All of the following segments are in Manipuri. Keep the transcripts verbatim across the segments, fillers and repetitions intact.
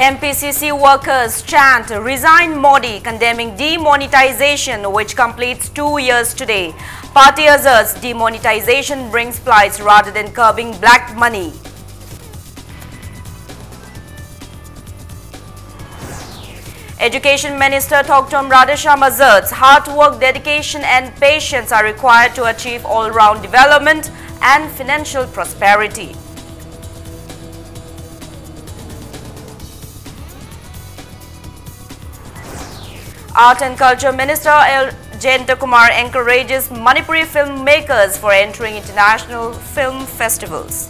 M P C C workers chant "Resign Modi," condemning demonetization, which completes two years today. Party asserts demonetization brings plights rather than curbing black money. Education Minister Thoktom Radheshyam asserts hard work, dedication and patience are required to achieve all-round development and financial prosperity. Art and Culture Minister L. Jayanta Kumar encourages Manipuri filmmakers for entering international film festivals.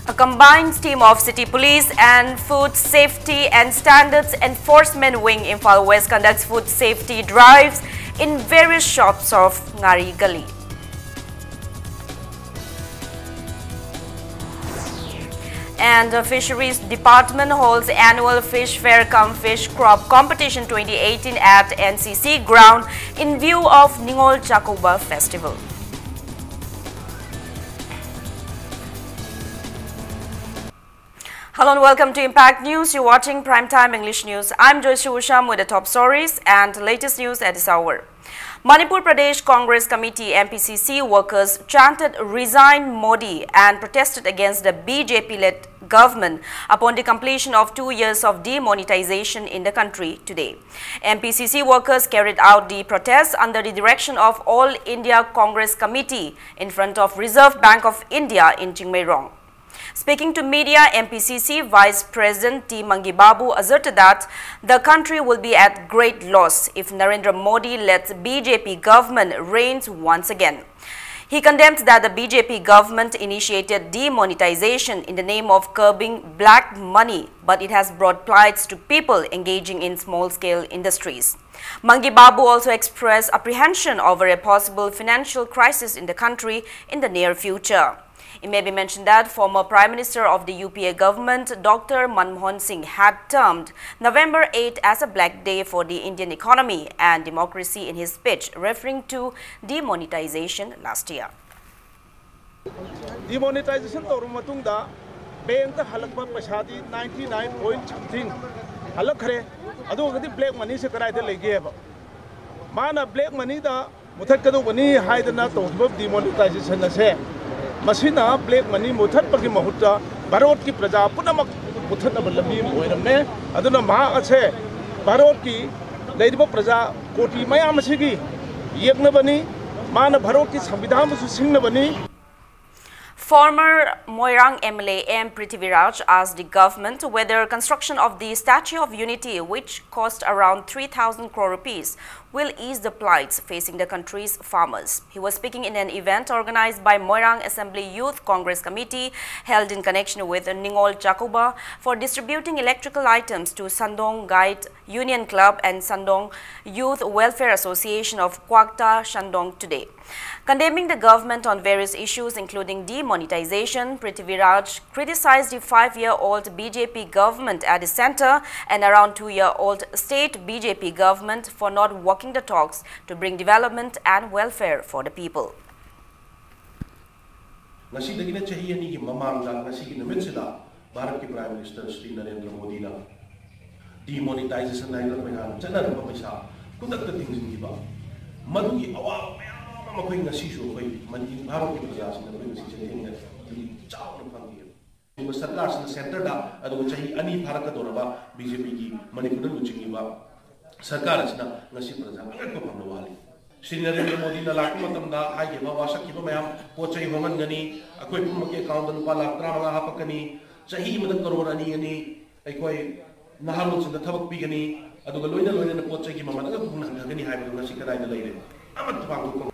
A combined team of City Police and Food Safety and Standards Enforcement Wing, Imphal West, conducts food safety drives in various shops of Ngari Gali. And the Fisheries Department holds annual Fish Fair cum Fish Crop Competition twenty eighteen at N C C ground in view of Ningol Chakouba Festival. Hello and welcome to Impact News. You're watching Prime Time English News. I'm Joyce Usham with the top stories and latest news at this hour. Manipur Pradesh Congress Committee, M P C C, workers chanted "Resign Modi" and protested against the B J P-led government upon the completion of two years of demonetization in the country today. M P C C workers carried out the protests under the direction of All India Congress Committee in front of Reserve Bank of India in Chingmeirong. Speaking to media, M P C C Vice President T Mangi Babu asserted that the country will be at great loss if Narendra Modi-led B J P government reigns once again. He condemned that the B J P government initiated demonetization in the name of curbing black money, but it has brought plights to people engaging in small-scale industries. Mangi Babu also expressed apprehension over a possible financial crisis in the country in the near future. It may be mentioned that former Prime Minister of the U P A government, Doctor Manmohan Singh, had termed November eighth as a black day for the Indian economy and democracy in his speech referring to demonetization last year. Demonetization ꯇꯧꯔꯕ ꯃꯇꯨꯡꯗ ꯕꯦꯡꯛꯇ ꯍꯜꯂꯛꯄ ꯄꯩꯁꯥꯗꯤ ninety nine point something ꯍꯜꯂꯛꯈ꯭ꯔꯦ꯫ ꯑꯗꯨꯒꯗꯤ black moneyꯁꯦ ꯀꯗꯥꯏꯗ ꯂꯩꯒꯦꯕ? ꯃꯥꯅ black moneyꯗ ꯃꯨꯊꯠꯀꯗꯧꯕꯅꯤ ꯍꯥꯏꯗꯅ ꯇꯧꯈꯤꯕ demonetization ꯑꯁꯦ, ꯃꯁꯤꯅ black money ꯃꯨꯊꯠꯄꯒꯤ ꯃꯍꯨꯠꯇ ꯚꯥꯔꯠꯀꯤ ꯄ꯭ꯔꯖꯥ ꯄꯨꯝꯅꯃꯛ ꯃꯨꯊꯠꯅꯕ ꯂꯝꯕꯤ ꯑꯃ ꯑꯣꯏꯔꯝꯃꯦ꯫ ꯑꯗꯨꯅ ꯃꯍꯥꯛ ꯑꯁꯦ ꯚꯥꯔꯠꯀꯤ ꯂꯩꯔꯤꯕ ꯄ꯭ꯔꯖꯥ ꯀꯣꯇꯤ ꯃꯌꯥꯝ ꯑꯁꯤꯒꯤ ꯌꯦꯛꯅꯕꯅꯤ꯫ ꯃꯥꯅ ꯚꯥꯔꯠꯀꯤ ꯁꯪꯕꯤꯙꯥꯟꯕꯨꯁꯨ ꯁꯤꯡꯅꯕꯅꯤ꯫ Former Moirang M L A M Prithviraj asked the government whether construction of the Statue of Unity, which cost around three thousand crore rupees, will ease the plights facing the country's farmers. He was speaking in an event organized by Moirang Assembly Youth Congress Committee held in connection with Ningol Chakuba for distributing electrical items to Sandong Guide Union Club and Sandong Youth Welfare Association of Kwakta, Shandong today. Condemning the government on various issues including demonetization, Prithviraj criticized the five-year-old B J P government at the center and around two-year-old state B J P government for not walking the talks to bring development and welfare for the people. ꯉꯁꯤꯗꯒꯤꯅ ꯆꯍꯤ ꯑꯅꯤꯒꯤ ꯃꯃꯥꯡꯗ ꯉꯁꯤꯒꯤ ꯅꯨꯃꯤꯠꯁꯤꯗ ꯚꯥꯔꯠꯀꯤ Prime Minister ꯁ꯭ꯔꯤ ꯅꯔꯦꯟꯗ꯭ꯔ ꯃꯣꯗꯤꯅ demonetization ꯍꯥꯏꯅ ꯃꯌꯥꯝ ꯆꯠꯅꯔꯝꯕ ꯄꯩꯁꯥ ꯈꯨꯗꯛꯇ ꯊꯤꯡꯖꯤꯟꯈꯤꯕ, ꯃꯗꯨꯒꯤ ꯑꯋꯥꯕ ꯃꯌꯥꯝ ꯑꯃ ꯑꯩꯈꯣꯏ ꯉꯁꯤꯁꯨ ꯑꯩꯈꯣꯏ ꯃꯅꯤ-, ꯚꯥꯔꯠꯀꯤ ꯄ꯭ꯔꯖꯥꯁꯤꯡꯅ ꯑꯩꯈꯣꯏ ꯉꯁꯤ ꯆꯩꯊꯦꯡꯅ ꯆꯥꯎꯅ ꯐꯪꯉꯤ꯫ ꯁꯔꯀꯥꯔꯁꯤꯅ centreꯗ ꯑꯗꯨꯒ ꯆꯍꯤ ꯑꯅꯤ ꯐꯥꯔꯛꯀꯗꯧꯔꯕ BJPꯒꯤ ꯃꯅꯤꯄꯨꯔꯗ ꯂꯨꯆꯤꯡꯉꯤꯕ ꯁꯔꯀꯥꯔ ꯑꯁꯤꯅ ꯉꯁꯤ ꯄ꯭ꯔꯖꯥ ꯑꯉꯛꯄ ꯐꯪꯅ ꯋꯥꯍꯜꯂꯤ꯫ ꯁ꯭ꯔꯤ ꯅꯔꯦꯟꯗ꯭ꯔ ꯃꯣꯗꯤꯅ ꯂꯥꯛꯄ ꯃꯇꯝꯗ ꯍꯥꯏꯈꯤꯕ ꯋꯥꯁꯛꯈꯤꯕ ꯃꯌꯥꯝ, ꯄꯣꯠ ꯆꯩ ꯍꯣꯡꯍꯟꯒꯅꯤ, ꯑꯩꯈꯣꯏ ꯄꯨꯝꯅꯃꯛꯀꯤ accountꯗ ꯂꯨꯄꯥ ꯂꯥꯈ ꯇꯔꯥꯃꯉꯥ ꯍꯥꯞꯄꯛꯀꯅꯤ, ꯆꯍꯤ ꯑꯃꯗ ꯀꯔꯣꯔ ꯑꯅꯤ ꯑꯅꯤ ꯑꯩꯈꯣꯏ ꯅꯍꯥꯔꯣꯜꯁꯤꯡꯗ ꯊꯕꯛ ꯄꯤꯒꯅꯤ, ꯑꯗꯨꯒ ꯂꯣꯏꯅ ꯂꯣꯏꯅꯅ ꯄꯣꯠ ꯆꯩꯒꯤ ꯃꯃꯜ ꯑꯉꯛꯄ ꯐꯪꯅ ꯍꯟꯊꯒꯅꯤ ꯍꯥꯏꯕꯗꯨ ꯉꯁꯤ ꯀꯗꯥꯏꯗ ꯂꯩꯔꯦ? ꯑꯃꯠꯇ ꯄꯥꯡꯊꯣꯛꯄ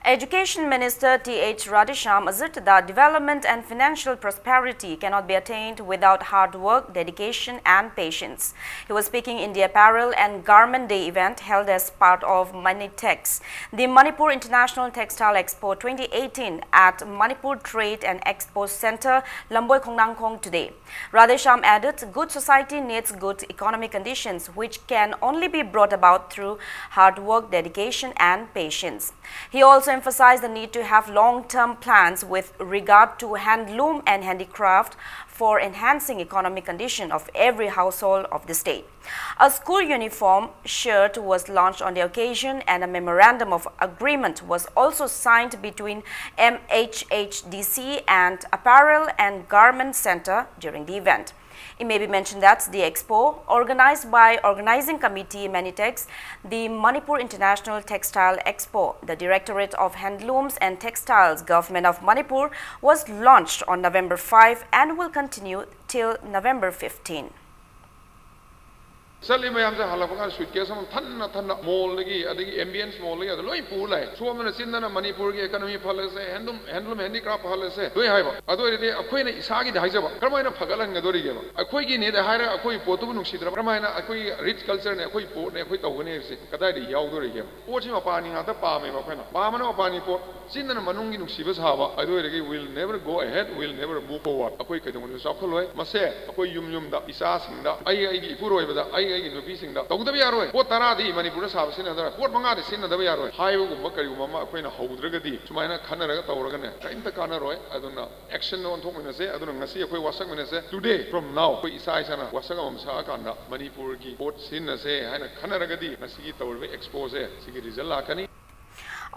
Education Minister Th Radheshyam asserted that development and financial prosperity cannot be attained without hard work, dedication, and patience. He was speaking in the Apparel and Garment Day event held as part of Manitex, the Manipur International Textile Expo twenty eighteen, at Manipur Trade and Expo Centre, Lamboi Khongnangkhong today. Radheshyam added, good society needs good economic conditions, which can only be brought about through hard work, dedication, and patience. He also emphasized the need to have long-term plans with regard to handloom and handicraft for enhancing economic condition of every household of the state. A school uniform shirt was launched on the occasion, and a memorandum of agreement was also signed between M H H D C and Apparel and Garment Centre during the event. It may be mentioned that the expo, organized by Organizing Committee Manitex, the Manipur International Textile Expo, the Directorate of Handlooms and Textiles, Government of Manipur, was launched on November five and will continue till November fifteen. ꯆꯠꯂꯤ ꯃꯌꯥꯝꯁꯦ ꯍꯜꯂꯛꯄ ꯀꯥꯟꯗ ꯁꯨꯏꯠ ꯀꯦꯁ ꯑꯃ ꯊꯟꯅ ꯊꯟꯅ ꯃꯣꯜꯗꯒꯤ, ꯑꯗꯒꯤ ꯑꯦꯝꯕꯤꯌꯦꯟꯁ ꯃꯣꯜꯗꯒꯤ, ꯑꯗꯨ ꯂꯣꯏ ꯄꯨ ꯂꯥꯛꯑꯦ꯫ ꯁꯣꯝꯗꯅ ꯆꯤꯟꯗꯅ ꯃꯅꯤꯄꯨꯔꯒꯤ ꯏꯀꯅꯣꯃꯤ ꯐꯍꯜꯂꯁꯦ, ꯍꯦꯟꯂꯨꯝ ꯍꯦꯟꯂꯨꯝ ꯍꯦꯟꯗꯤꯀ꯭ꯔꯥꯐ ꯐꯍꯜꯂꯁꯦ ꯂꯣꯏ ꯍꯥꯏꯕ꯫ ꯑꯗꯨ ꯑꯣꯏꯔꯗꯤ ꯑꯩꯈꯣꯏꯅ ꯏꯁꯥꯒꯤꯗꯤ ꯍꯥꯏꯖꯕ ꯀꯔꯝꯍꯥꯏꯅ ꯐꯒꯠꯍꯟꯒꯗꯣꯔꯤꯒꯦꯕ? ꯑꯩꯈꯣꯏꯒꯤꯅꯦꯗ ꯍꯥꯏꯔꯒ ꯑꯩꯈꯣꯏꯒꯤ ꯄꯣꯠꯇꯨꯕꯨ ꯅꯨꯡꯁꯤꯗ꯭ꯔꯕ? ꯀꯔꯝꯍꯥꯏꯅ ꯑꯩꯈꯣꯏꯒꯤ ꯔꯤꯆ ꯀꯜꯆꯔꯅꯦ, ꯑꯩꯈꯣꯏ ꯄꯣꯠꯅꯦ, ꯑꯩꯈꯣꯏ ꯇꯧꯒꯅꯤ ꯍꯥꯏꯕꯁꯦ ꯀꯗꯥꯏꯗ ꯌꯥꯎꯗꯣꯔꯤꯒꯦꯕ? ꯄꯣꯠꯁꯤ ꯃꯄꯥꯟꯒꯤ ꯉꯥꯛꯇ ꯄꯥꯝꯃꯦꯕ ꯑꯩꯈꯣꯏꯅ꯫ ꯄꯥꯝꯕꯅ ꯃꯄꯥꯟꯒꯤ ꯄꯣꯠ, ꯆꯤꯟꯗꯅ ꯃꯅꯨꯡꯒꯤ ꯅꯨꯡꯁꯤꯕ ꯁꯥꯕ꯫ ꯑꯗꯨ ꯑꯣꯏꯔꯗꯤ we'll never go ahead, we'll never move forward. ꯑꯩꯈꯣꯏ ꯀꯩꯗꯧꯉꯩꯗꯁꯨ ꯆꯥꯎꯈꯠꯂꯣꯏ꯫ ꯃꯁꯦ ꯑꯩꯈꯣꯏ ꯌꯨꯝ ꯌꯨꯝꯗ, ꯏꯆꯥꯁꯤꯡꯗ, ꯑꯩ ꯑꯩꯒꯤ ꯏꯄꯨꯔꯣꯏꯕꯗ, ꯑꯩ ꯑꯩꯒꯤ ꯅꯨꯄꯤꯁꯤꯡꯗ ꯇꯧꯗꯕ ꯌꯥꯔꯣꯏ꯫ ꯄꯣꯠ ꯇꯔꯥꯗꯤ ꯃꯅꯤꯄꯨꯔꯗ ꯁꯥꯕ ꯁꯤꯖꯤꯟꯅꯗꯕ, ꯄꯣꯠ ꯃꯉꯥꯗꯤ ꯁꯤꯖꯤꯟꯅꯗꯕ ꯌꯥꯔꯣꯏ ꯍꯥꯏꯕꯒꯨꯝꯕ ꯀꯔꯤꯒꯨꯝꯕ ꯑꯃ ꯑꯩꯈꯣꯏꯅ ꯍꯧꯗ꯭ꯔꯒꯗꯤ, ꯁꯨꯃꯥꯏꯅ ꯈꯟꯅꯔꯒ ꯇꯧꯔꯒꯅꯦ, ꯀꯔꯤꯝꯇ ꯀꯥꯟꯅꯔꯣꯏ꯫ ꯑꯗꯨꯅ action ꯑꯣꯟꯊꯣꯛꯃꯤꯟꯅꯁꯦ꯫ ꯑꯗꯨꯅ ꯉꯁꯤ ꯑꯩꯈꯣꯏ ꯋꯥꯁꯛꯃꯤꯟꯅꯁꯦ꯫ Today, from now, ꯑꯩꯈꯣꯏ ꯏꯁꯥ ꯏꯁꯥꯅ ꯋꯥꯁꯛ ꯑꯃꯃꯝ ꯁꯛꯑꯀꯥꯟꯗ ꯃꯅꯤꯄꯨꯔꯒꯤ ꯄꯣꯠ ꯁꯤꯖꯤꯟꯅꯁꯦ ꯍꯥꯏꯅ ꯈꯟꯅꯔꯒꯗꯤ ꯉꯁꯤꯒꯤ ꯇꯧꯔꯤꯕ expo ꯁꯦ ꯁꯤꯒꯤ result ꯂꯥꯛꯀꯅꯤ꯫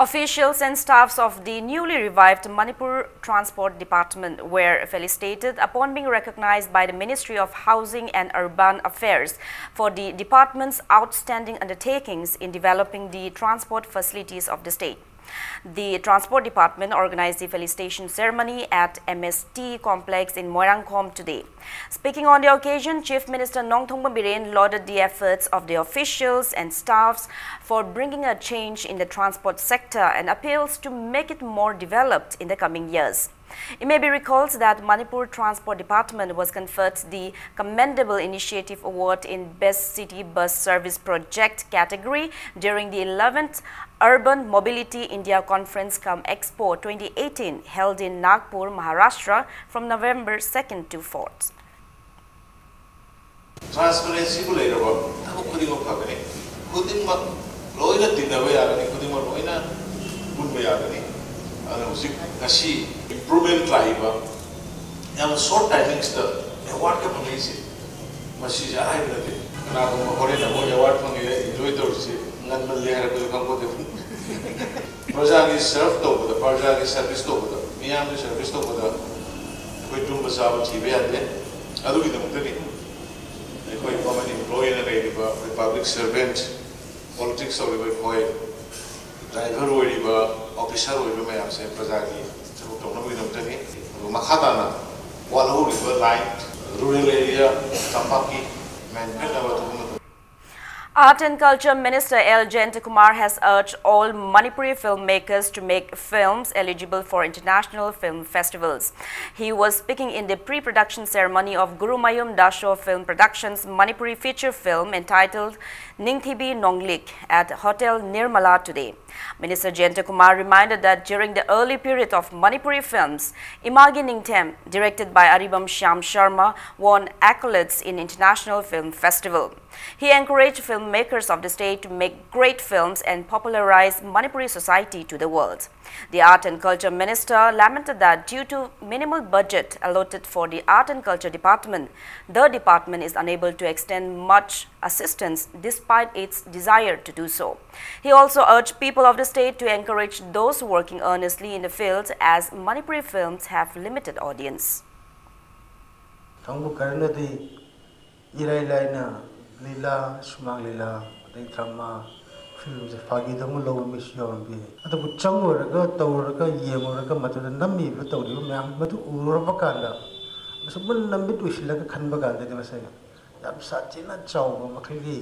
Officials and staffs of the newly revived Manipur Transport Department were felicitated upon being recognized by the Ministry of Housing and Urban Affairs for the department's outstanding undertakings in developing the transport facilities of the state. The Transport Department organized the felicitation ceremony at M S T complex in Moirangkhom today. Speaking on the occasion, Chief Minister Nongthombam Biren lauded the efforts of the officials and staffs for bringing a change in the transport sector and appeals to make it more developed in the coming years. It may be recalled that Manipur Transport Department was conferred the Commendable Initiative Award in Best City Bus Service Project category during the eleventh Urban Mobility India Conference cum Expo twenty eighteen, held in Nagpur, Maharashtra, from November second to fourth. Transparency ꯕꯨ ꯂꯩꯔꯕ ꯊꯕꯛ ꯈꯨꯗꯤꯡꯃꯛ ꯐꯒꯅꯤ꯫ ꯈꯨꯗꯤꯡꯃꯛ ꯂꯣꯏꯅ ꯇꯤꯟꯅꯕ ꯌꯥꯒꯅꯤ, ꯈꯨꯗꯤꯡꯃꯛ ꯂꯣꯏꯅ ꯄꯨꯟꯕ ꯌꯥꯒꯅꯤ꯫ ꯑꯗꯨꯅ ꯍꯧꯖꯤꯛ ꯉꯁꯤ improvement ꯂꯥꯛꯏꯕ ꯌꯥꯝꯅ short timings ꯇ award ꯀ ꯐꯪꯉꯛꯏꯁꯦ, ꯃꯁꯤꯁꯦ ꯑꯔꯥꯏꯕ ꯅꯠꯇꯦ꯫ ꯀꯅꯥꯒꯨꯝꯕ ꯍꯣꯔꯦꯟ ꯑꯃꯨꯛ award ꯐꯪꯉꯦ, enjoy ꯇꯧꯔꯤꯁꯦ ꯉꯟꯃꯜꯂꯦ ꯍꯥꯏꯔꯛꯄꯁꯨ ꯈꯪꯄꯣꯠꯇꯦ꯫ ꯄ꯭ꯔꯖꯥꯒꯤ serve ꯇꯧꯕꯗ, ꯄ꯭ꯔꯖꯥꯒꯤ service ꯇꯧꯕꯗ, ꯃꯤꯌꯥꯝꯒꯤ service ꯇꯧꯕꯗ ꯑꯩꯈꯣꯏ ꯇꯨꯝꯕ ꯆꯥꯕ ꯊꯤꯕ ꯌꯥꯗꯦ꯫ ꯑꯗꯨꯒꯤꯗꯃꯛꯇꯅꯤ ꯑꯩꯈꯣꯏ government employee ꯑꯣꯏꯅ ꯂꯩꯔꯤꯕ, ꯑꯩꯈꯣꯏ public servant, politics ꯇꯧꯔꯤꯕ ꯑꯩꯈꯣꯏ, driver ꯑꯣꯏꯔꯤꯕ, officer ꯑꯣꯏꯔꯤꯕ ꯃꯌꯥꯝꯁꯦ ꯄ꯭ꯔꯖꯥꯒꯤ ꯊꯕꯛ ꯇꯧꯅꯕꯒꯤꯗꯃꯛꯇꯅꯤ꯫ ꯑꯗꯨꯒ ꯃꯈꯥ ꯇꯥꯅ ꯋꯥꯠꯍꯧꯔꯤꯕ line, rural area, ꯇꯝꯄꯥꯛꯀꯤ ꯃꯦꯟꯈꯠꯅꯕ ꯑꯗꯨꯒꯨꯝꯕ Art and Culture Minister L Jayantakumar has urged all Manipuri filmmakers to make films eligible for international film festivals. He was speaking in the pre-production ceremony of Gurumayum Dasho Film Productions Manipuri feature film entitled Ningthibi Nonglik at Hotel Nirmala today. Minister Jayantakumar reminded that during the early period of Manipuri films, Imagi Ningthem, directed by Aribam Shyam Sharma, won accolades in international film festival. He encouraged filmmakers of the state to make great films and popularize Manipuri society to the world. The Art and Culture Minister lamented that due to minimal budget allotted for the Art and Culture Department, the department is unable to extend much assistance despite its desire to do so. He also urged people of the state to encourage those working earnestly in the field, as Manipuri films have limited audience. ꯊꯧꯕ ꯀꯔꯝꯅꯗꯤ ꯏꯔꯥꯏ ꯂꯥꯏꯅ ꯂꯤꯂꯥ, ꯁꯨꯃꯥꯡ ꯂꯤꯂꯥ, ꯑꯗꯩ drama, ꯐꯤꯂꯝꯁꯦ ꯐꯥꯒꯤꯗꯧꯅ ꯂꯧꯕ ꯃꯤꯁꯨ ꯌꯥꯎꯔꯝꯕ ꯌꯥꯏ꯫ ꯑꯗꯨꯕꯨ ꯆꯪꯉꯨꯔꯒ, ꯇꯧꯔꯒ, ꯌꯦꯡꯉꯨꯔꯒ, ꯃꯗꯨꯗ ꯅꯝꯃꯤꯕ, ꯇꯧꯔꯤꯕ ꯃꯌꯥꯝ ꯃꯗꯨ ꯎꯔꯨꯔꯕ ꯀꯥꯟꯗ, ꯑꯁꯨꯝ ꯃꯨꯟꯅ ꯃꯤꯠ ꯎꯏꯁꯤꯜꯂꯒ ꯈꯟꯕ ꯀꯥꯟꯗꯗꯤ ꯃꯁꯦ ꯌꯥꯝ ꯁꯥꯊꯤꯅ ꯆꯥꯎꯕ ꯃꯈꯜꯒꯤ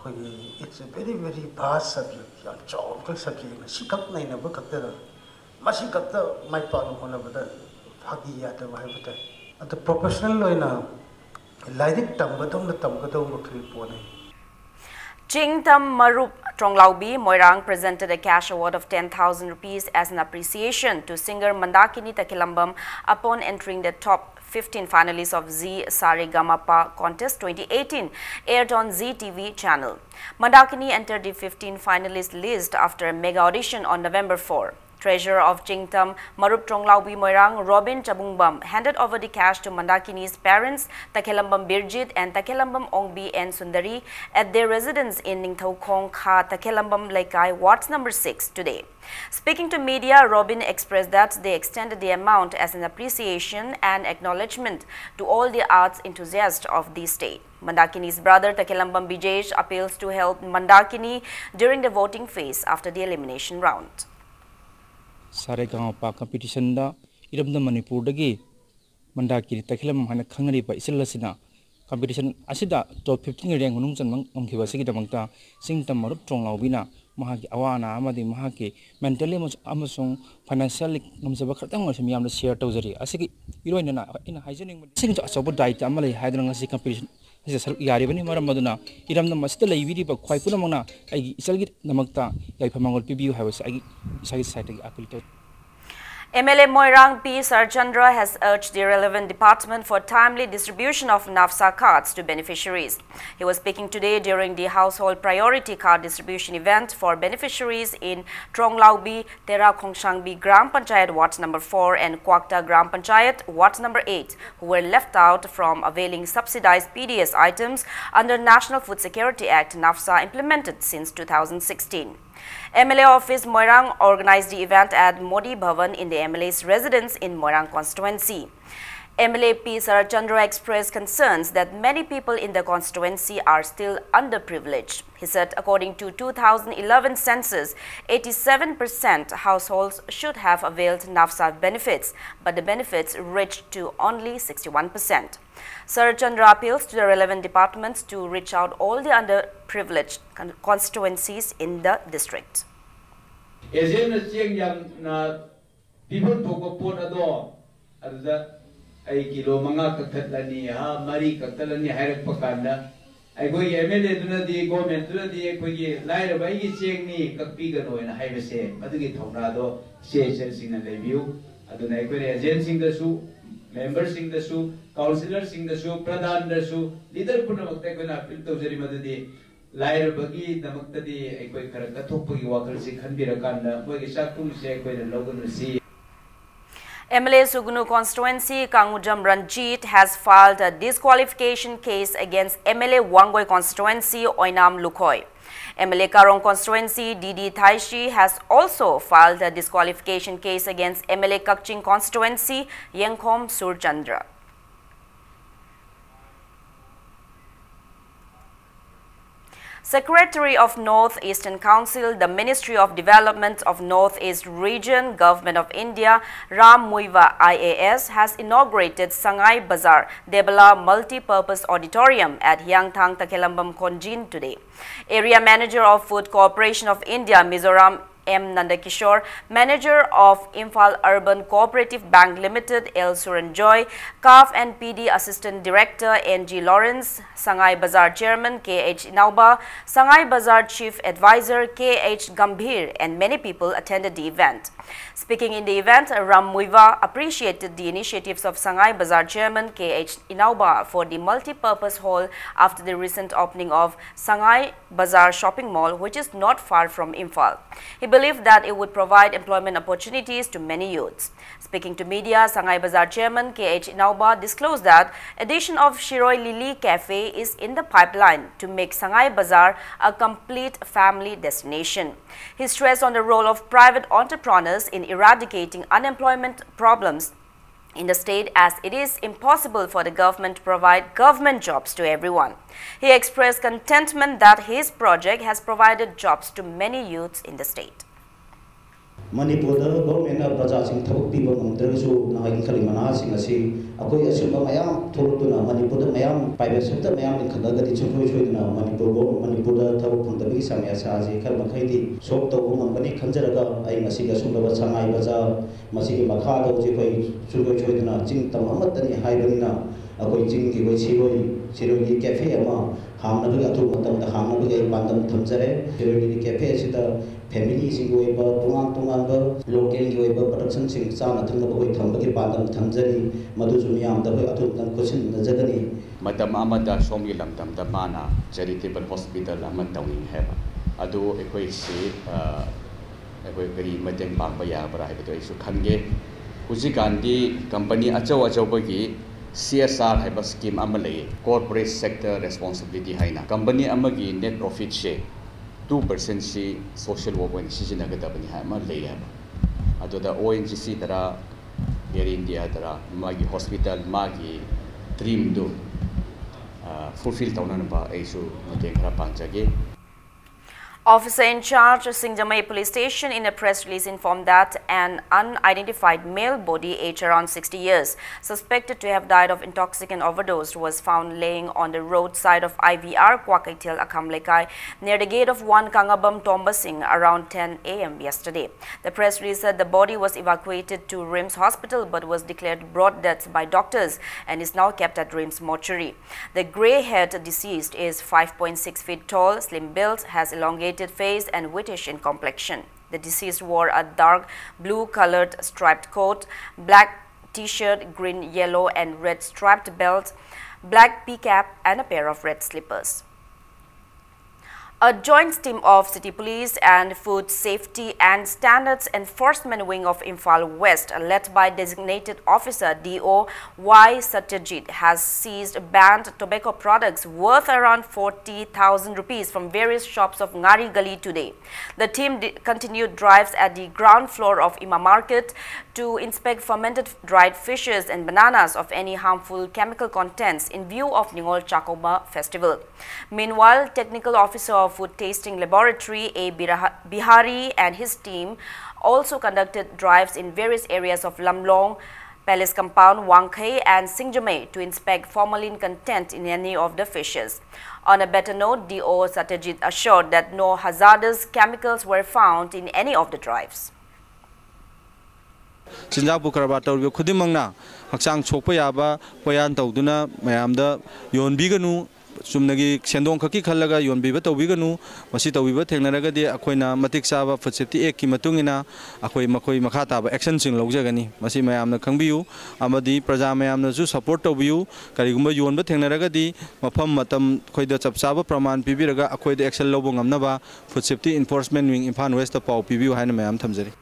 ꯑꯩꯈꯣꯏꯒꯤ, it's a very, very vast subject, ꯌꯥꯝ ꯆꯥꯎꯕ ꯃꯈꯜ subject ꯑꯃ꯫ ꯁꯤꯈꯛ ꯅꯩꯅꯕ ꯈꯛꯇꯗ, ꯃꯁꯤ ꯈꯛꯇ ꯃꯥꯏ ꯄꯥꯛꯅ ꯍꯣꯠꯅꯕꯗ ꯐꯥꯒꯤ ꯌꯥꯗꯕ ꯍꯥꯏꯕ ꯇꯥꯏ꯫ ꯑꯗꯨ professional ꯑꯣꯏꯅ ꯂꯥꯏꯔꯤꯛ ꯇꯝꯕꯗꯧꯅ ꯇꯝꯒꯗꯧꯕ ꯃꯈꯜꯒꯤ ꯄꯣꯠꯅꯤ꯫ Chingtam Marup Tronglaubi Moirang presented a cash award of ten thousand rupees as an appreciation to singer Mandakini Takilambam upon entering the top fifteen finalists of Zee Saregamapa contest twenty eighteen, aired on Zee T V channel. Mandakini entered the fifteen finalist list after a mega audition on November four. Treasurer of Chingtam, Marup Tronglaubi Moirang, Robin Chabungbam, handed over the cash to Mandakini's parents, Takhelambam Birjit and Takhelambam Ongbi and Sundari, at their residence in Ningthoukhong Kha, Takhelambam Leikai, Ward number six, today. Speaking to media, Robin expressed that they extended the amount as an appreciation and acknowledgement to all the arts enthusiasts of the state. Mandakini's brother Takhelambam Bijesh appeals to help Mandakini during the voting phase after the elimination round. ꯁꯥꯔꯦꯒꯥꯃꯄꯥ competitionꯗ ꯏꯔꯝꯗꯝ ꯃꯅꯤꯄꯨꯔꯗꯒꯤ ꯃꯟꯗꯥꯀꯤꯅꯤ ꯇꯈꯦꯂꯝ ꯍꯥꯏꯅ ꯈꯪꯅꯔꯤꯕ ꯏꯆꯜ ꯑꯁꯤꯅ competition ꯑꯁꯤꯗ top fifteen rank ꯃꯅꯨꯡ ꯆꯟꯕ ꯉꯝꯈꯤꯕ ꯑꯁꯤꯒꯤꯗꯃꯛꯇ ꯆꯤꯡꯇꯝ ꯃꯔꯨꯞ ꯇ꯭ꯔꯣꯡꯂꯥꯎꯕꯤꯅ ꯃꯍꯥꯛꯀꯤ ꯑꯋꯥ ꯑꯅꯥ ꯑꯃꯗꯤ ꯃꯍꯥꯛꯀꯤ mentally ꯑꯃꯁꯨꯡ financially ꯉꯝꯖꯕ ꯈꯛꯇꯪ ꯑꯣꯏꯔꯁꯨ ꯃꯤꯌꯥꯝꯗ share ꯇꯧꯖꯔꯤ꯫ ꯑꯁꯤꯒꯤ ꯏꯔꯣꯏꯅꯅ ꯑꯩꯅ ꯍꯥꯏꯖꯅꯤꯡꯕꯗꯤ ꯁꯤꯒꯤꯁꯨ ꯑꯆꯧꯕ ꯗꯥꯏꯇ ꯑꯃ ꯂꯩ ꯍꯥꯏꯗꯨꯅ ꯉꯁꯤ competition ꯑꯁꯤꯗ ꯁꯔꯨꯛ ꯌꯥꯔꯤꯕꯅꯤ꯫ ꯃꯔꯝ ꯑꯗꯨꯅ ꯏꯔꯝꯗꯝ ꯑꯁꯤꯗ ꯂꯩꯕꯤꯔꯤꯕ ꯈ꯭ꯋꯥꯏ ꯄꯨꯝꯅꯃꯛꯅ ꯑꯩꯒꯤ ꯏꯆꯜꯒꯤꯗꯃꯛꯇ ꯌꯥꯏꯐ ꯃꯪꯒꯣꯜ ꯄꯤꯕꯤꯌꯨ ꯍꯥꯏꯕꯁꯤ ꯑꯩꯒꯤ ꯏꯁꯥꯒꯤ side ꯇꯒꯤ appeal ꯇꯧꯏ꯫ M L A Moirang P Sarchandra has urged the relevant department for timely distribution of NAFSA cards to beneficiaries. He was speaking today during the Household Priority Card distribution event for beneficiaries in Tronglaubi, Tera Khongshangbi Gram Panchayat Ward number four and Kwakta Gram Panchayat Ward number eight, who were left out from availing subsidized P D S items under National Food Security Act, NAFSA, implemented since two thousand sixteen. M L A office Moirang organized the event at Modi Bhavan in the M L A's residence in Moirang constituency. M L A P Sarath Chandra expressed concerns that many people in the constituency are still underprivileged. He said, according to two thousand eleven census, eighty-seven percent households should have availed NAFSA benefits, but the benefits reached to only sixty-one percent. Sarath Chandra appeals to the relevant departments to reach out all the underprivileged con- constituencies in the district. ꯑꯦꯖꯦꯟꯅ ꯆꯦꯡ ꯌꯥꯝꯅ ꯄꯤꯐꯝ ꯊꯣꯛꯄ ꯄꯣꯠ ꯑꯗꯣ ꯑꯗꯨꯗ ꯑꯩ ꯀꯤꯂꯣ ꯃꯉꯥ ꯀꯛꯊꯠꯂꯅꯤ, ꯍꯥ, ꯃꯔꯤ ꯀꯛꯊꯠꯂꯅꯤ ꯍꯥꯏꯔꯛꯄ ꯀꯥꯟꯗ ꯑꯩꯈꯣꯏꯒꯤ ꯑꯦꯝ ꯑꯦꯜ ꯑꯦꯗꯨꯅꯗꯤ, ꯒꯣꯔꯃꯦꯟꯠꯇꯨꯅꯗꯤ ꯑꯩꯈꯣꯏꯒꯤ ꯂꯥꯏꯔꯕ ꯑꯩꯒꯤ ꯆꯦꯡꯅꯤ ꯀꯛꯄꯤꯒꯅꯣ ꯍꯥꯏꯅ ꯍꯥꯏꯕꯁꯦ ꯃꯗꯨꯒꯤ ꯊꯧꯅꯥꯗꯣ ꯁꯤ ꯑꯩꯆ ꯑꯦꯜꯁꯤꯡꯅ ꯂꯩꯕꯤꯌꯨ꯫ ꯑꯗꯨꯅ ꯑꯩꯈꯣꯏꯅ ꯑꯦꯖꯦꯟꯁꯤꯡꯗꯁꯨ, ꯃꯦꯝꯕꯔꯁꯤꯡꯗꯁꯨ, ꯀꯥꯎꯟꯁꯤꯂꯔꯁꯤꯡꯗꯁꯨ, ꯄ꯭ꯔꯙꯥꯟꯗꯁꯨ, ꯂꯤꯗꯔ ꯄꯨꯝꯅꯃꯛꯇ ꯑꯩꯈꯣꯏꯅ ꯑꯄꯤꯜ ꯇꯧꯖꯔꯤ ꯃꯗꯨꯗꯤ ꯂꯥꯏꯔꯕꯒꯤꯗꯃꯛꯇꯗꯤ ꯑꯩꯈꯣꯏ ꯈꯔ ꯀꯠꯊꯣꯛꯄꯒꯤ ꯋꯥꯈꯜꯁꯤ ꯈꯟꯕꯤꯔꯀꯥꯟꯗ ꯃꯣꯏꯒꯤ ꯆꯥꯛꯈꯨꯝꯁꯦ ꯑꯩꯈꯣꯏꯅ ꯂꯧꯒꯅꯁꯤ꯫ M L A Sugnu constituency Kangujam Ranjit has filed a disqualification case against M L A Wangoi constituency Oinam Lukhoi. M L A Karong constituency D D Thaishi has also filed a disqualification case against M L A Kakching constituency Yengkhom Surchandra. Secretary of North Eastern Council, the Ministry of Development of North East Region, Government of India, Ram Muivah I A S, has inaugurated Sangai Bazar Debala Multi-Purpose Auditorium at Hiangthang Takhelambam Khonjin today. Area Manager of Food Corporation of India, Mizoram, M Nandakishore, Manager of Imphal Urban Cooperative Bank Limited, L Suranjoy, CAF and P D Assistant Director N G Lawrence, Sangai Bazar Chairman K H Inauba, Sangai Bazar Chief Advisor K H Gambhir, and many people attended the event. Speaking in the event, Ram Muivah appreciated the initiatives of Sangai Bazar Chairman K H Inauba for the multi-purpose hall after the recent opening of Sangai Bazar Shopping Mall, which is not far from Imphal. He believed that it would provide employment opportunities to many youths. Speaking to media, Sangai Bazar Chairman K H Inauba disclosed that addition of Shiroi Lily Cafe is in the pipeline to make Sangai Bazar a complete family destination. He stressed on the role of private entrepreneurs in eradicating unemployment problems in the state, as it is impossible for the government to provide government jobs to everyone. He expressed contentment that his project has provided jobs to many youths in the state. ꯃꯅꯤꯄꯨꯔꯗ ꯒꯣꯔꯃꯦꯟꯅ ꯄ꯭ꯔꯖꯥꯁꯤꯡ ꯊꯕꯛ ꯄꯤꯕ ꯉꯝꯗ꯭ꯔꯒꯁꯨ ꯅꯍꯥ ꯏꯟꯈꯠꯂꯤꯕ ꯅꯍꯥꯁꯤꯡ ꯑꯁꯤ ꯑꯩꯈꯣꯏ ꯑꯁꯤꯒꯨꯝꯕ ꯃꯌꯥꯝ ꯊꯣꯛꯂꯛꯇꯨꯅ ꯃꯅꯤꯄꯨꯔꯗ ꯃꯌꯥꯝ ꯄ꯭ꯔꯥꯏꯚꯦꯠ ꯁꯦꯛꯇꯔ ꯃꯌꯥꯝ ꯂꯤꯡꯈꯠꯂꯒꯗꯤ ꯁꯨꯡꯁꯣꯏ ꯁꯣꯏꯗꯅ ꯃꯅꯤꯄꯨꯔ ꯃꯅꯤꯄꯨꯔꯗ ꯊꯕꯛ ꯐꯪꯗꯕꯒꯤ ꯁꯃꯁ꯭ꯌꯥ ꯑꯁꯤ ꯈꯔ ꯃꯈꯩꯗꯤ ꯁꯣꯜꯕ ꯇꯧꯕ ꯉꯝꯒꯅꯤ ꯈꯟꯖꯔꯒ ꯑꯩ ꯉꯁꯤꯒꯤ ꯑꯁꯨꯝꯂꯕ ꯁꯉꯥꯏ ꯕꯖꯥꯔ ꯃꯁꯤꯒꯤ ꯃꯈꯥꯗ ꯍꯧꯖꯤꯛ ꯑꯩꯈꯣꯏ ꯁꯨꯡꯁꯣꯏ ꯁꯣꯏꯗꯅ ꯆꯤꯡ ꯇꯝ ꯑꯃꯠꯇꯅꯤ ꯍꯥꯏꯕꯅꯤꯅ ꯑꯩꯈꯣꯏ ꯆꯤꯡꯒꯤ ꯑꯩꯈꯣꯏ ꯁꯤꯔꯣꯏ ꯁꯤꯔꯣꯏꯒꯤ ꯀꯦꯐꯦ ꯑꯃ ꯍꯥꯡꯅꯕꯒꯤ ꯑꯊꯨꯕ ꯃꯇꯝꯗ ꯍꯥꯡꯅꯕꯒꯤ ꯑꯩ ꯄꯥꯟꯗꯝ ꯊꯝꯖꯔꯦ꯫ ꯁꯤꯔꯣꯏ ꯂꯤꯂꯤ ꯀꯦꯐꯦ ꯑꯁꯤꯗ ꯐꯦꯃꯤꯂꯤꯁꯤꯡꯒꯤ ꯑꯣꯏꯕ ꯇꯣꯉꯥꯟ ꯇꯣꯉꯥꯟꯕ ꯂꯣꯀꯦꯜꯒꯤ ꯑꯣꯏꯕ ꯄ꯭ꯔꯗꯛꯁꯟꯁꯤꯡ ꯆꯥꯅ ꯊꯛꯅꯕ ꯑꯩꯈꯣꯏ ꯊꯝꯕꯒꯤ ꯄꯥꯟꯗꯝ ꯊꯝꯖꯔꯤ꯫ ꯃꯗꯨꯁꯨ ꯃꯤꯌꯥꯝꯗ ꯑꯩꯈꯣꯏ ꯑꯊꯨꯕꯗ ꯈꯨꯠꯁꯤꯟꯅꯖꯒꯅꯤ꯫ ꯃꯇꯝ ꯑꯃꯗ ꯁꯣꯝꯒꯤ ꯂꯝꯗꯝꯗ ꯃꯥꯅ ꯆꯦꯔꯤꯇꯦꯕꯜ ꯍꯣꯁꯄꯤꯇꯥꯜ ꯑꯃ ꯇꯧꯅꯤꯡꯉꯤ ꯍꯥꯏꯕ ꯑꯗꯨ ꯑꯩꯈꯣꯏꯁꯤ ꯑꯩꯈꯣꯏ ꯀꯔꯤ ꯃꯇꯦꯡ ꯄꯥꯡꯕ ꯌꯥꯕ꯭ꯔꯥ ꯍꯥꯏꯕꯗꯨ ꯑꯩꯁꯨ ꯈꯟꯒꯦ꯫ ꯍꯧꯖꯤꯛꯀꯥꯟꯗꯤ ꯀꯝꯄꯅꯤ ꯑꯆꯧ ꯑꯆꯧꯕꯒꯤ C S R ꯍꯥꯏꯕ ꯁ꯭ꯀꯤꯝ ꯑꯃ ꯂꯩꯌꯦ, ꯀꯣꯔꯄꯣꯔꯦꯠ ꯁꯦꯛꯇꯔ ꯔꯦꯁꯄꯣꯟꯁꯤꯕꯤꯂꯤꯇꯤ ꯍꯥꯏꯅ꯫ ꯀꯝꯄꯅꯤ ꯑꯃꯒꯤ ꯅꯦꯠ ꯄ꯭ꯔꯣꯐꯤꯠꯁꯦ ꯇꯨ ꯄꯥꯔꯁꯦꯟꯁꯤ ꯁꯣꯁꯤꯌꯦꯜ ꯋꯥꯔꯛ ꯑꯣꯏꯅ ꯁꯤꯖꯤꯟꯅꯒꯗꯕꯅꯤ ꯍꯥꯏꯕ ꯑꯃ ꯂꯩꯌꯦꯕ꯫ ꯑꯗꯨꯗ O N G C ꯗꯔ, ꯑꯦꯌꯔ ꯏꯟꯗꯤꯌꯥꯗꯔ ꯃꯥꯒꯤ ꯍꯣꯁꯄꯤꯇꯥꯜ, ꯃꯥꯒꯤ ꯗ꯭ꯔꯤꯝꯗꯨ ꯐꯨꯜꯐꯤꯜ ꯇꯧꯅꯅꯕ ꯑꯩꯁꯨ ꯃꯇꯦꯡ ꯈꯔ ꯄꯥꯡꯖꯒꯦ꯫ Officer in charge, Singjamei Police Station, in a press release informed that an unidentified male body, aged around sixty years, suspected to have died of intoxicant overdose, was found laying on the roadside of I V R Kwakeithel Akham Lekai, near the gate of one Kangabam Tombasing, around ten A M yesterday. The press release said the body was evacuated to RIMS Hospital but was declared brought death by doctors and is now kept at RIMS mortuary. The grey-haired deceased is five point six feet tall, slim built, has elongated face and whitish in complexion. The deceased wore a dark blue-coloured striped coat, black T-shirt, green, yellow and red striped belt, black pea cap and a pair of red slippers. A joint team of City Police and Food Safety and Standards Enforcement Wing of Imphal West, led by Designated Officer D O Y Satyajit, has seized banned tobacco products worth around forty thousand rupees from various shops of Ngari Gali today. The team di- continued drives at the ground floor of Ima Market to inspect fermented dried fishes and bananas of any harmful chemical contents in view of Ningol Chakoma festival. Meanwhile, Technical Officer of Food Tasting Laboratory A Biraha- Bihari and his team also conducted drives in various areas of Lamlong, Palace Compound, Wangkhei and Singjamei to inspect formalin content in any of the fishes. On a better note, D O Satyajit assured that no hazardous chemicals were found in any of the drives. ꯆꯤꯟꯖꯥꯛꯄꯨ ꯀꯔꯕꯥꯔ ꯇꯧꯔꯤꯕ ꯈꯨꯗꯤꯡꯃꯛꯅ ꯍꯛꯆꯥꯡ ꯁꯣꯛꯄ ꯌꯥꯕ ꯄꯣꯌꯥꯟ ꯇꯧꯗꯨꯅ ꯃꯌꯥꯝꯗ ꯌꯣꯟꯕꯤꯒꯅꯨ꯫ ꯆꯨꯝꯅꯒꯤ ꯁꯦꯟꯗꯣꯡ ꯈꯛꯀꯤ ꯈꯜꯂꯒ ꯌꯣꯟꯕꯤꯕ ꯇꯧꯕꯤꯒꯅꯨ꯫ ꯃꯁꯤ ꯇꯧꯕꯤꯕ ꯊꯦꯡꯅꯔꯒꯗꯤ ꯑꯩꯈꯣꯏꯅ ꯃꯇꯤꯛ ꯆꯥꯕ Food Safety Act ꯀꯤ ꯃꯇꯨꯡ ꯏꯟꯅ ꯑꯩꯈꯣꯏ ꯃꯈꯣꯏ ꯃꯈꯥ ꯇꯥꯕ action ꯁꯤꯡ ꯂꯧꯖꯒꯅꯤ꯫ ꯃꯁꯤ ꯃꯌꯥꯝꯅ ꯈꯪꯕꯤꯌꯨ ꯑꯃꯗꯤ ꯄ꯭ꯔꯖꯥ ꯃꯌꯥꯝꯅꯁꯨ support ꯇꯧꯕꯤꯌꯨ꯫ ꯀꯔꯤꯒꯨꯝꯕ ꯌꯣꯟꯕ ꯊꯦꯡꯅꯔꯒꯗꯤ ꯃꯐꯝ ꯃꯇꯝ ꯑꯩꯈꯣꯏꯗ ꯆꯞ ꯆꯥꯕ ꯄ꯭ꯔꯃꯥꯟ ꯄꯤꯕꯤꯔꯒ ꯑꯩꯈꯣꯏꯗ action ꯂꯧꯕ ꯉꯝꯅꯕ Food Safety Enforcement Wing Imphal West ꯇ ꯄꯥꯎ ꯄꯤꯕꯤꯌꯨ ꯍꯥꯏꯅ ꯃꯌꯥꯝ ꯊꯝꯖꯔꯤ꯫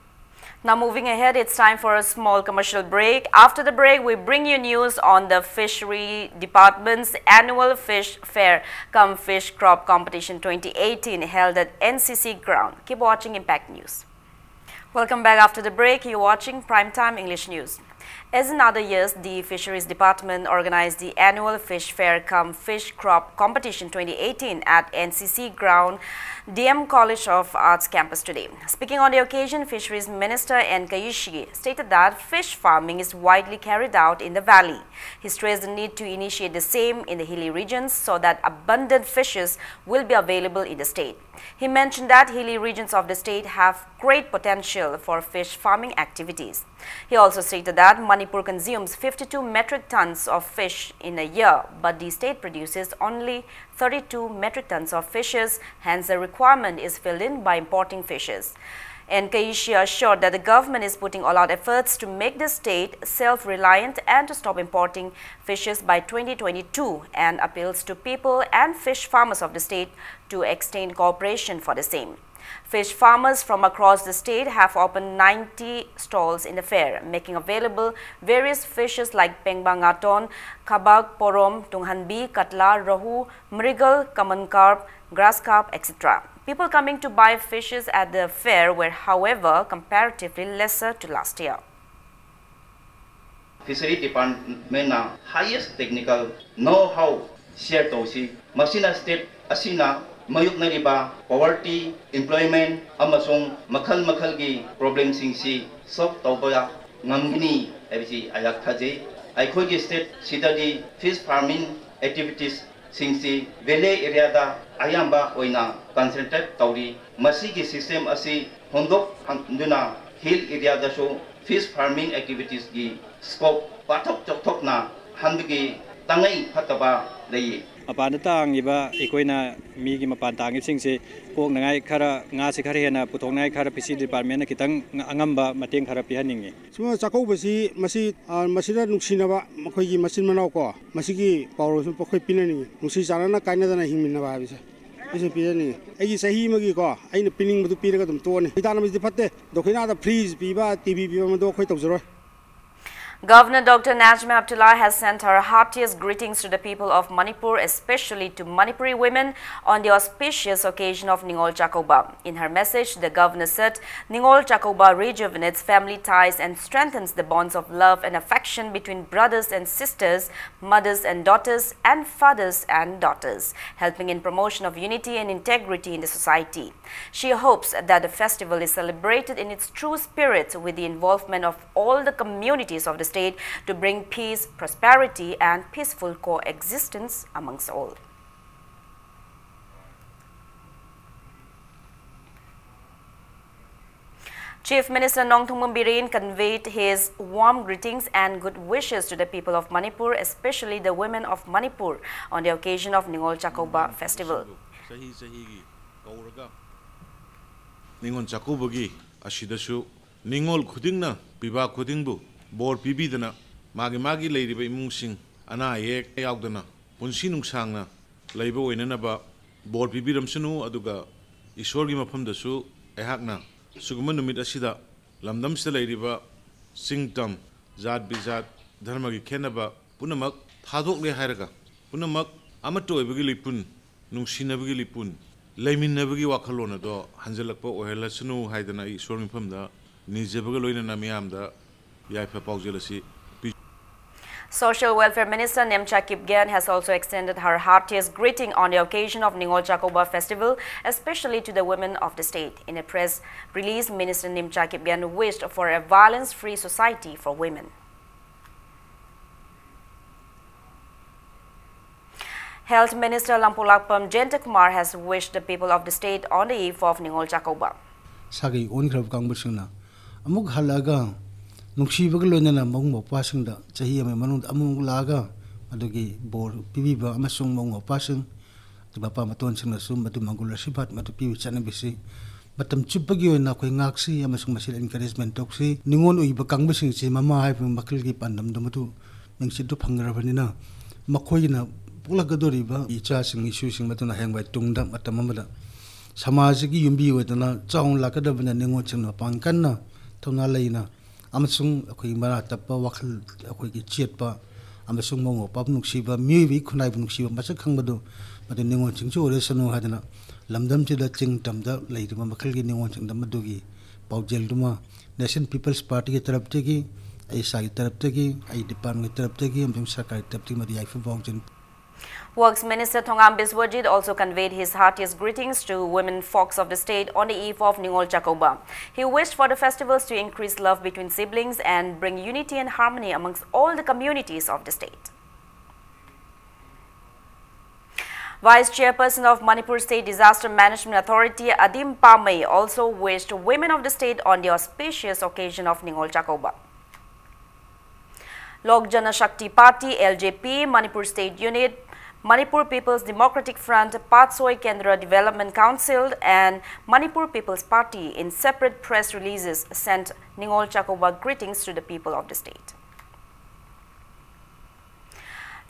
Now moving ahead, it's time for a small commercial break. After the break, we bring you news on the Fishery Department's annual Fish Fair cum Fish Crop Competition twenty eighteen held at N C C ground. Keep watching Impact News. Welcome back after the break. You're watching Primetime English News. As in other years, the Fisheries Department organized the annual Fish Fair cum Fish Crop Competition twenty eighteen at N C C ground, D M College of Arts campus today. Speaking on the occasion, Fisheries Minister N Kaishi stated that fish farming is widely carried out in the valley. He stressed the need to initiate the same in the hilly regions so that abundant fishes will be available in the state. He mentioned that hilly regions of the state have great potential for fish farming activities. He also stated that Manipur consumes fifty-two metric tons of fish in a year, but the state produces only thirty-two metric tons of fishes, hence the requirement is filled in by importing fishes. N K E C assured that the government is putting all out efforts to make the state self-reliant and to stop importing fishes by twenty twenty-two, and appeals to people and fish farmers of the state to extend cooperation for the same. Fish farmers from across the state have opened ninety stalls in the fair, making available various fishes like pengba, ngaton, khabak, porom, tunghanbi, katla, rohu, mrigal, common carp, grass carp, et cetera. People coming to buy fishes at the fair were, however, comparatively lesser to last year. Fishery Departmentꯅ highest technical know-how share ꯇꯧꯁꯤ꯫ ꯃꯁꯤꯅ state ꯑꯁꯤꯅ ꯃꯥꯌꯣꯛꯅꯔꯤꯕ poverty, employment ꯑꯃꯁꯨꯡ ꯃꯈꯜ ꯃꯈꯜꯒꯤ problemꯁꯤꯡꯁꯤ solve ꯇꯧꯕ ꯉꯝꯒꯅꯤ ꯍꯥꯏꯕꯁꯤ ꯑꯩꯍꯥꯛ ꯊꯥꯖꯩ꯫ ꯑꯩꯈꯣꯏꯒꯤ state ꯁꯤꯗꯗꯤ fish farming activities ꯁꯤꯡꯁꯤ valley areaꯗ ꯑꯌꯥꯝꯕ ꯑꯣꯏꯅ concentrate ꯇꯧꯔꯤ꯫ ꯃꯁꯤꯒꯤ system ꯑꯁꯤ ꯍꯣꯡꯗꯣꯛꯍꯟꯗꯨꯅ hill areaꯗꯁꯨ fish farming activitiesꯀꯤ scope ꯄꯥꯛꯊꯣꯛ ꯆꯥꯎꯊꯣꯛꯅ ꯍꯟꯕꯒꯤ ꯇꯉꯥꯏ ꯐꯗꯕ ꯂꯩꯌꯦ꯫ ꯃꯄꯥꯟꯗ ꯇꯥꯡꯉꯤꯕ ꯑꯩꯈꯣꯏꯅ ꯃꯤꯒꯤ ꯃꯄꯥꯟ ꯇꯥꯡꯉꯤꯕꯁꯤꯡꯁꯤ ꯀꯣꯛꯅꯉꯥꯏ ꯈꯔ, ꯉꯥꯁꯤ ꯈꯔ ꯍꯦꯟꯅ ꯄꯨꯊꯣꯛꯅꯉꯥꯏ ꯈꯔ Fishery Departmentꯅ ꯈꯤꯇꯪ ꯑꯉꯝꯕ ꯃꯇꯦꯡ ꯈꯔ ꯄꯤꯍꯟꯅꯤꯡꯉꯤ꯫ ꯁꯨꯝꯕ ꯆꯥꯛꯀꯧꯕꯁꯤ ꯃꯁꯤ, ꯑ, ꯃꯁꯤꯗ ꯅꯨꯡꯁꯤꯅꯕ ꯃꯈꯣꯏꯒꯤ ꯃꯆꯤꯟ ꯃꯅꯥꯎ ꯀꯣ, ꯃꯁꯤꯒꯤ ꯄꯥꯎꯔꯧꯁꯨ ꯑꯩꯈꯣꯏ ꯄꯤꯅꯅꯤꯡꯉꯤ꯫ ꯅꯨꯡꯁꯤ ꯆꯥꯟꯅꯅ ꯀꯥꯏꯅꯗꯅ ꯍꯤꯡꯃꯤꯟꯅꯕ ꯍꯥꯏꯕꯁꯦ꯫ ꯑꯩꯁꯨ ꯄꯤꯖꯅꯤꯡꯉꯤ꯫ ꯑꯩꯒꯤ ꯆꯍꯤ ꯑꯃꯒꯤꯀꯣ, ꯑꯩꯅ ꯄꯤꯅꯤꯡꯕꯗꯨ ꯄꯤꯔꯒ ꯑꯗꯨꯝ ꯇꯣꯛꯑꯅꯤ꯫ ꯃꯤꯇꯥꯟꯅꯕꯁꯤꯗꯤ ꯐꯠꯇꯦ꯫ ꯗꯈꯤꯅꯥꯗ fridge ꯄꯤꯕ, TV ꯄꯤꯕ ꯃꯗꯨ ꯑꯩꯈꯣꯏ ꯇꯧꯖꯔꯣꯏ꯫ Governor Doctor Najma Heptulla has sent her heartiest greetings to the people of Manipur, especially to Manipuri women, on the auspicious occasion of Ningol Chakouba. In her message, the governor said, "Ningol Chakouba rejuvenates family ties and strengthens the bonds of love and affection between brothers and sisters, mothers and daughters, and fathers and daughters, helping in promotion of unity and integrity in the society." She hopes that the festival is celebrated in its true spirit, with the involvement of all the communities of the state, to bring peace, prosperity, and peaceful coexistence amongst all. Chief Minister Nongthombam Biren conveyed his warm greetings and good wishes to the people of Manipur, especially the women of Manipur, on the occasion of Ningol Chakouba festival. ꯆꯍꯤ ꯆꯍꯤꯒꯤ ꯀꯧꯔꯒ ꯅꯤꯉꯣꯜ ꯆꯥꯛꯀꯧꯕꯒꯤ ꯑꯁꯤꯗꯁꯨ ꯅꯤꯉꯣꯜ ꯈꯨꯗꯤꯡꯅ ꯄꯤꯕꯥ ꯈꯨꯗꯤꯡꯕꯨ ꯕꯣꯔ ꯄꯤꯕꯤꯗꯅ ꯃꯥꯒꯤ ꯃꯥꯒꯤ ꯂꯩꯔꯤꯕ ꯏꯃꯨꯡꯁꯤꯡ ꯑꯅꯥ ꯑꯌꯦꯛ ꯌꯥꯎꯗꯅ ꯄꯨꯟꯁꯤ ꯅꯨꯡꯁꯥꯡꯅ ꯂꯩꯕ ꯑꯣꯏꯅꯅꯕ ꯕꯣꯔ ꯄꯤꯕꯤꯔꯝꯁꯅꯨ꯫ ꯑꯗꯨꯒ ꯏꯁꯣꯔꯒꯤ ꯃꯐꯝꯗꯁꯨ ꯑꯩꯍꯥꯛꯅ ꯁꯤꯒꯨꯝꯕ ꯅꯨꯃꯤꯠ ꯑꯁꯤꯗ ꯂꯝꯗꯝꯁꯤꯗ ꯂꯩꯔꯤꯕ ꯆꯤꯡ ꯇꯝ, ꯖꯥꯠ ꯕꯤꯖꯥꯠ, ꯙꯔꯃꯒꯤ ꯈꯦꯠꯅꯕ ꯄꯨꯝꯅꯃꯛ ꯊꯥꯗꯣꯛꯂꯦ ꯍꯥꯏꯔꯒ ꯄꯨꯝꯅꯃꯛ ꯑꯃꯠꯇ ꯑꯣꯏꯕꯒꯤ ꯂꯤꯄꯨꯟ, ꯅꯨꯡꯁꯤꯅꯕꯒꯤ ꯂꯤꯄꯨꯟ, ꯂꯩꯃꯤꯟꯅꯕꯒꯤ ꯋꯥꯈꯜꯂꯣꯟ ꯑꯗꯣ ꯍꯟꯖꯤꯜꯂꯛꯄ ꯑꯣꯏꯍꯜꯂꯁꯅꯨ ꯍꯥꯏꯗꯅ ꯑꯩ ꯏꯁꯣꯔ ꯃꯐꯝꯗ ꯅꯤꯖꯕꯒ ꯂꯣꯏꯅꯅ ꯃꯤꯌꯥꯝꯗ ꯌꯥꯏꯐ ꯄꯥꯎꯖꯦꯜ ꯑꯁꯤ ꯄꯤ꯫ Social Welfare Minister Nemcha Kipgen has also extended her heartiest greeting on the occasion of Ningol Chakouba festival, especially to the women of the state. In a press release, Minister Nemcha Kipgen wished for a violence-free society for women. Health Minister Lampulakpam Jayantakumar has wished the people of the state on the eve of Ningol Chakouba. ꯁꯥꯒꯩ ꯑꯣꯟꯈ꯭ꯔꯕ ꯀꯥꯡꯕꯨꯁꯤꯡꯅ ꯑꯃꯨꯛ ꯍꯜꯂꯛꯑꯒ ꯅꯨꯡꯁꯤꯕꯒ ꯂꯣꯏꯅꯅ ꯃꯕꯨꯡ ꯃꯧꯄ꯭ꯋꯥꯁꯤꯡꯗ ꯆꯍꯤ ꯑꯃꯒꯤ ꯃꯅꯨꯡꯗ ꯑꯃꯨꯛ ꯂꯥꯛꯑꯒ ꯃꯗꯨꯒꯤ ꯕꯣꯔ ꯄꯤꯕꯤꯕ ꯑꯃꯁꯨꯡ ꯃꯕꯨꯡ ꯃꯧꯄ꯭ꯋꯥꯁꯤꯡ ꯃꯄꯥ ꯃꯇꯣꯟꯁꯤꯡꯅꯁꯨ ꯃꯗꯨ ꯃꯪꯒꯣꯜ ꯑꯁꯤꯔꯕꯥꯗ ꯃꯗꯨ ꯄꯤꯕ ꯆꯠꯅꯕꯤꯁꯤ ꯃꯇꯝ ꯆꯨꯞꯄꯒꯤ ꯑꯣꯏꯅ ꯑꯩꯈꯣꯏ ꯉꯥꯛꯁꯤ ꯑꯃꯁꯨꯡ ꯃꯁꯤꯗ encouragement ꯇꯧꯁꯤ꯫ ꯅꯤꯉꯣꯜ ꯑꯣꯏꯕ ꯀꯥꯡꯕꯨꯁꯤꯡꯁꯤ ꯃꯃꯥ ꯍꯥꯏꯕ ꯃꯈꯜꯒꯤ ꯄꯥꯟꯗꯝꯗꯨ ꯃꯗꯨ ꯃꯤꯡꯆꯠꯇꯨ ꯐꯪꯈ꯭ꯔꯕꯅꯤꯅ ꯃꯈꯣꯏꯅ ꯄꯣꯛꯂꯛꯀꯗꯧꯔꯤꯕ ꯏꯆꯥꯁꯤꯡ ꯏꯁꯨꯁꯤꯡ ꯃꯗꯨꯅ ꯍꯌꯦꯡꯋꯥꯏ ꯇꯨꯡꯗ ꯃꯇꯝ ꯑꯃꯗ ꯁꯃꯥꯖꯒꯤ ꯌꯨꯝꯕꯤ ꯑꯣꯏꯗꯅ ꯆꯥꯎꯅ ꯂꯥꯛꯀꯗꯕꯅ ꯅꯤꯉꯣꯜꯁꯤꯡꯅ ꯃꯄꯥꯡꯒꯜ ꯀꯟꯅ ꯊꯧꯅꯥ ꯂꯩꯅ ꯑꯃꯁꯨꯡ ꯑꯩꯈꯣꯏꯒꯤ ꯃꯔꯥ ꯇꯞꯄ ꯋꯥꯈꯜ ꯑꯩꯈꯣꯏꯒꯤ ꯆꯦꯠꯄ ꯑꯃꯁꯨꯡ ꯃꯕꯨꯡ ꯃꯧꯄ꯭ꯋꯥꯕꯨ ꯅꯨꯡꯁꯤꯕ ꯃꯤꯑꯣꯏꯕꯒꯤ ꯈꯨꯟꯅꯥꯏꯕꯨ ꯅꯨꯡꯁꯤꯕ ꯃꯁꯛ ꯈꯪꯕꯗꯨ ꯃꯗꯨ ꯅꯤꯉꯣꯜꯁꯤꯡꯁꯨ ꯑꯣꯏꯔꯁꯅꯨ ꯍꯥꯏꯗꯅ ꯂꯝꯗꯝꯁꯤꯗ ꯆꯤꯡ ꯇꯝꯗ ꯂꯩꯔꯤꯕ ꯃꯈꯜꯒꯤ ꯅꯤꯉꯣꯜꯁꯤꯡꯗ ꯃꯗꯨꯒꯤ ꯄꯥꯎꯖꯦꯜꯗꯨꯃ National People's Partyꯒꯤ ꯇꯔꯞꯇꯒꯤ ꯑꯩ ꯏꯁꯥꯒꯤ ꯇꯔꯞꯇꯒꯤ ꯑꯩ departmentꯀꯤ ꯇꯔꯞꯇꯒꯤ ꯑꯃꯁꯨꯡ ꯁꯔꯀꯥꯔꯒꯤ ꯇꯔꯞꯇꯒꯤ ꯃꯗꯨ ꯌꯥꯏꯐ ꯄꯥꯎꯖꯦꯜ Works Minister Thongam Biswajit also conveyed his heartiest greetings to women folks of the state on the eve of Ningol Chakouba. He wished for the festivals to increase love between siblings and bring unity and harmony amongst all the communities of the state. Vice Chairperson of Manipur State Disaster Management Authority Adim Pamei also wished women of the state on the auspicious occasion of Ningol Chakouba. Lok Janashakti Party, L J P, Manipur State Unit, Manipur People's Democratic Front, Patsoi Kendra Development Council, and Manipur People's Party, in separate press releases, sent Ningol Chakouba greetings to the people of the state.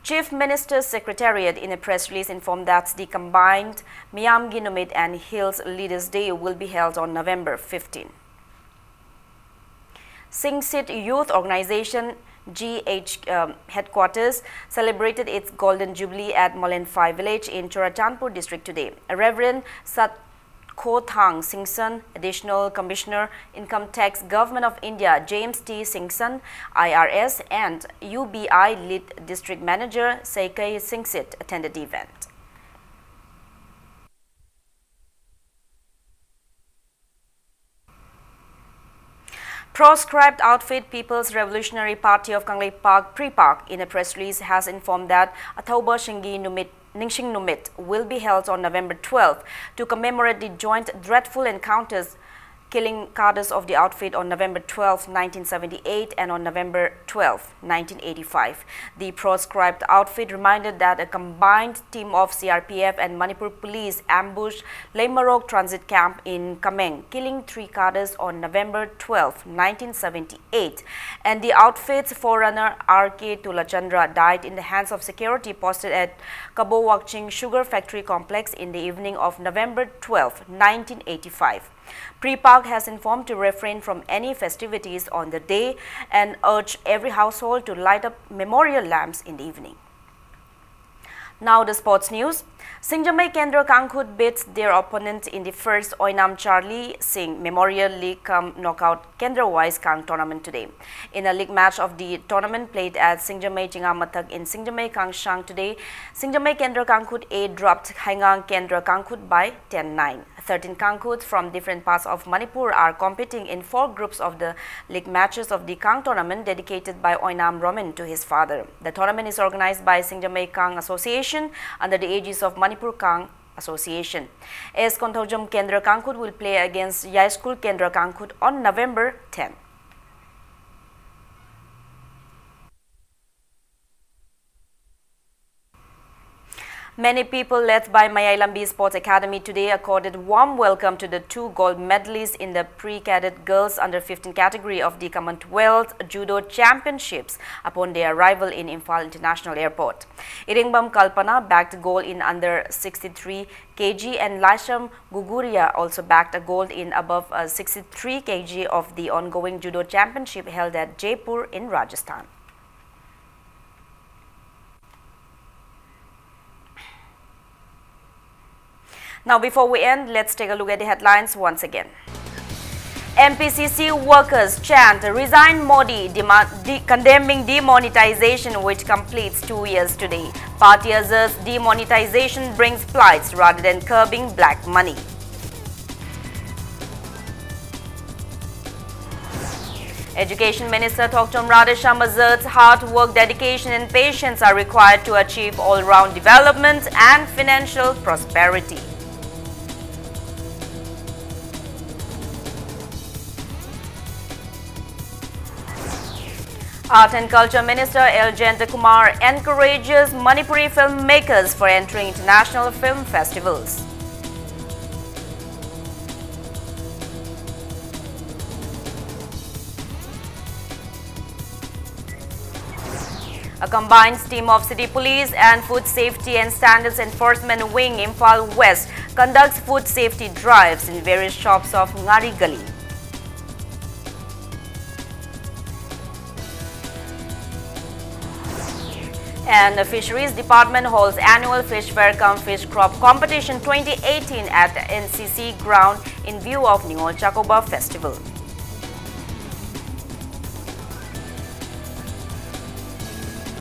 Chief Minister's Secretariat, in a press release, informed that the combined Miyamgi Numit and Hills Leaders Day will be held on November fifteen. Singsit Youth Organization, G H, um, headquarters celebrated its Golden Jubilee at Molenphai village in Churachandpur district today. Reverend Sat Khothang Singson, Additional Commissioner, Income Tax, Government of India, James T Singson, I R S, and U B I Lead District Manager Seikei Singsit attended the event. Proscribed outfit People's Revolutionary Party of Kangleipak, PREPAK, in a press release has informed that Athouba Shingi Numit, Ningshing Numit will be held on November twelfth to commemorate the joint dreadful encounters killing cadres of the outfit on November twelfth, nineteen seventy-eight, and on November twelfth, nineteen eighty-five. The proscribed outfit reminded that a combined team of C R P F and Manipur Police ambushed Leimarok transit camp in Kameng, killing three cadres on November twelfth, nineteen seventy-eight, and the outfit's forerunner R K Tulachandra died in the hands of security posted at Kabo Wakching Sugar Factory Complex in the evening of November twelfth, nineteen eighty-five. PREPAK has informed to refrain from any festivities on the day and urge every household to light up memorial lamps in the evening. Now the sports news. Singjamei Kendra Kangkhut beats their opponent in the first Oinam Charlie Singh Memorial League cum Knockout Kendra Wise Kang tournament today. In a league match of the tournament played at Singjamei Chingamathak in Singjamei Kangshang today, Singjamei Kendra Kangkhut A dropped Haingang Kendra Kangkhut by ten nine. Thirteen Kangkhuts from different parts of Manipur are competing in four groups of the league matches of the Kang tournament dedicated by Oinam Roman to his father. The tournament is organized by Singjamei Kang Association under the aegis of Manipur Kang Association. S Konthoujam Kendra Kangkhut will play against Yaischool Kendra Kangkhut on November ten. Many people led by Mayai Lambi Sports Academy today accorded warm welcome to the two gold medalists in the pre-cadet girls under fifteen category of the Commonwealth Judo Championships upon their arrival in Imphal International Airport. Iringbam Kalpana bagged gold in under sixty-three K G and Laisham Guguria also bagged a gold in above uh, sixty-three K G of the ongoing Judo Championship held at Jaipur in Rajasthan. Now, before we end, let's take a look at the headlines once again. M P C C workers chant "Resign Modi," demand, de- condemning demonetization, which completes two years today. Party asserts demonetization brings plights rather than curbing black money. Education Minister Thokchom Radheshyam asserts hard work, dedication and patience are required to achieve all-round development and financial prosperity. Art and Culture Minister L Jayantakumar encourages Manipuri filmmakers for entering international film festivals. A combined team of City Police and Food Safety and Standards Enforcement Wing, Imphal West, conducts food safety drives in various shops of Ngari Gali. And the Fisheries Department holds annual Fish Fair cum Fish Crop Competition twenty eighteen at N C C ground in view of Ningol Chakoba Festival.